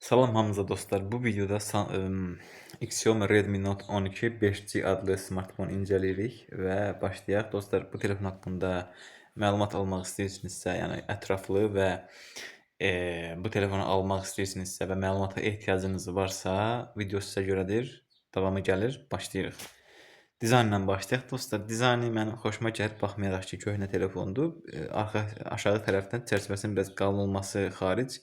Salam hamınıza dostlar. Bu videoda Xiaomi Redmi Note 12 5G adlı smartfon incələyirik və başlayaq. Dostlar, bu telefon haqqında məlumat almaq istəyirsinizsə, yəni ətraflı və bu telefonu almaq istəyirsinizsə və məlumata ehtiyacınız varsa, video sizə görədir. Davamı gəlir. Başlayırıq. Dizaynla başlayaq dostlar. Dizaynı mənim xoşuma gəlir, baxmayaraq ki, köhnə telefondur. Arxa aşağı tərəfdən çərçivəsinin biraz qalın olması xaric,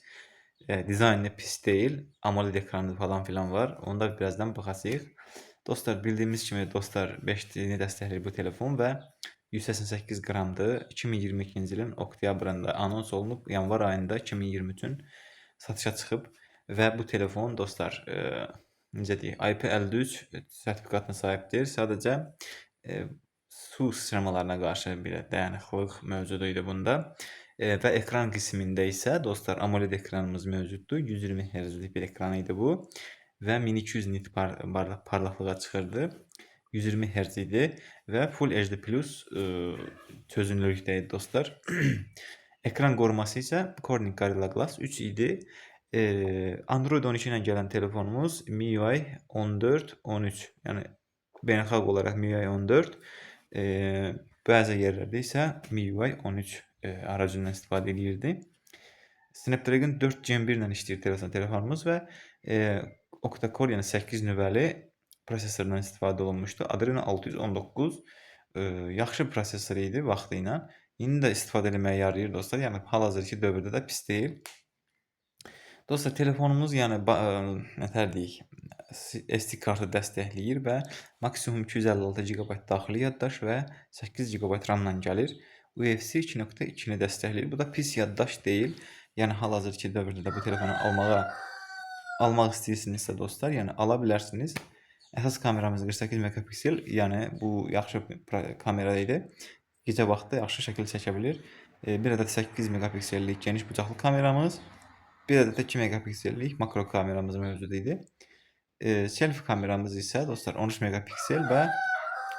dizaynı pis deyil. AMOLED ekranı falan filan var. Onu da birazdan baxacağıq. Dostlar, bildiyimiz kimi dostlar 5G-ni dəstəkləyir bu telefon və 188 qramdır. 2022-ci ilin oktyabrında anons olunub, yanvar ayında 2023-ün satışa çıxıb və bu telefon dostlar, necə deyək, IP53 sertifikatına sahibdir. Sadəcə su sıçramalarına qarşı bir dayanıqlılıq mövcud idi bunda. Və ekran qismində isə dostlar AMOLED ekranımız mövcuddur. 120 Hz-lik bir ekran idi bu və 1200 nit parlaqlığa çıxırdı. 120 Hz idi və Full HD Plus çözünürlükdə idi dostlar. Ekran qoruması isə Corning Gorilla Glass 3 idi. Android 12 ilə gələn telefonumuz MIUI 14.13, yəni beynəlxalq olaraq MIUI 14, bəzi yerlərdə isə MIUI 13 aracından istifadə edirdi. Snapdragon 4 Gen 1 ilə işləyir telefonumuz və octa-core, yəni 8 nüvəli prosesordan istifadə olunmuşdu. Adreno 619 yaxşı prosesor idi vaxtı ilə. İndi də istifadə etməyə yarayır dostlar. Yəni hal-hazırki dövrdə də pis deyil. Dostlar, telefonumuz yəni nətər deyək, SD kartı dəstəkləyir və maksimum 256 GB daxili yaddaş və 8 GB RAM-la gəlir. UFC 2.2-ni dəstəkləyir. Bu da pis yaddaş deyil. Yəni hal-hazırki dövrdə də bu telefonu almaq istəyirsinizsə dostlar, yəni ala bilərsiniz. Əsas kameramız 48 megapiksel, yəni bu yaxşı kamera idi. Gecə vaxtı yaxşı şəkil çəkə bilir. Bir ədəd 8 megapiksellik geniş bucaqlı kameramız, bir ədəd də 2 megapiksellik makro kameramız mövcud idi. Selfie kameramız isə dostlar 13 megapiksel və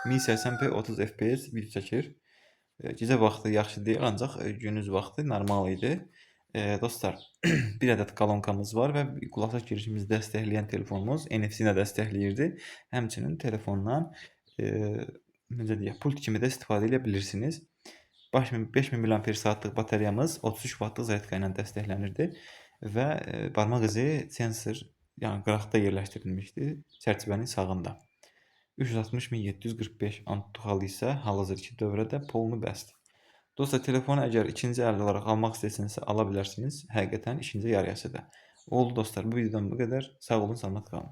1080p 30 FPS video çəkir. Gecə vaxtı yaxşı deyil, ancaq gündüz vaxtı normal idi. Dostlar, bir ədəd kolonkamız var və qulaqlıq girişimizi dəstəkləyən telefonumuz NFC-ni də dəstəkləyirdi. Həmçinin telefondan necə deyək, pult kimi də istifadə edə bilirsiniz. 5000 mAh batareyamız 33 vatlıq zaryadka ilə dəstəklənirdi və barmaq izi sensor, yəni qıraqda yerləşdirilmişdi, çərçivənin sağında. 360.745 Antutu halı isə hal-hazırki dövrə də polnu bəsdir. Dostlar, telefonu əgər ikinci əldə olaraq almaq istəyirsinizsə ala bilərsiniz. Həqiqətən işinizə yarayasıdır. Oldu dostlar, bu videodan bu qədər. Sağ olun, salamat qalın.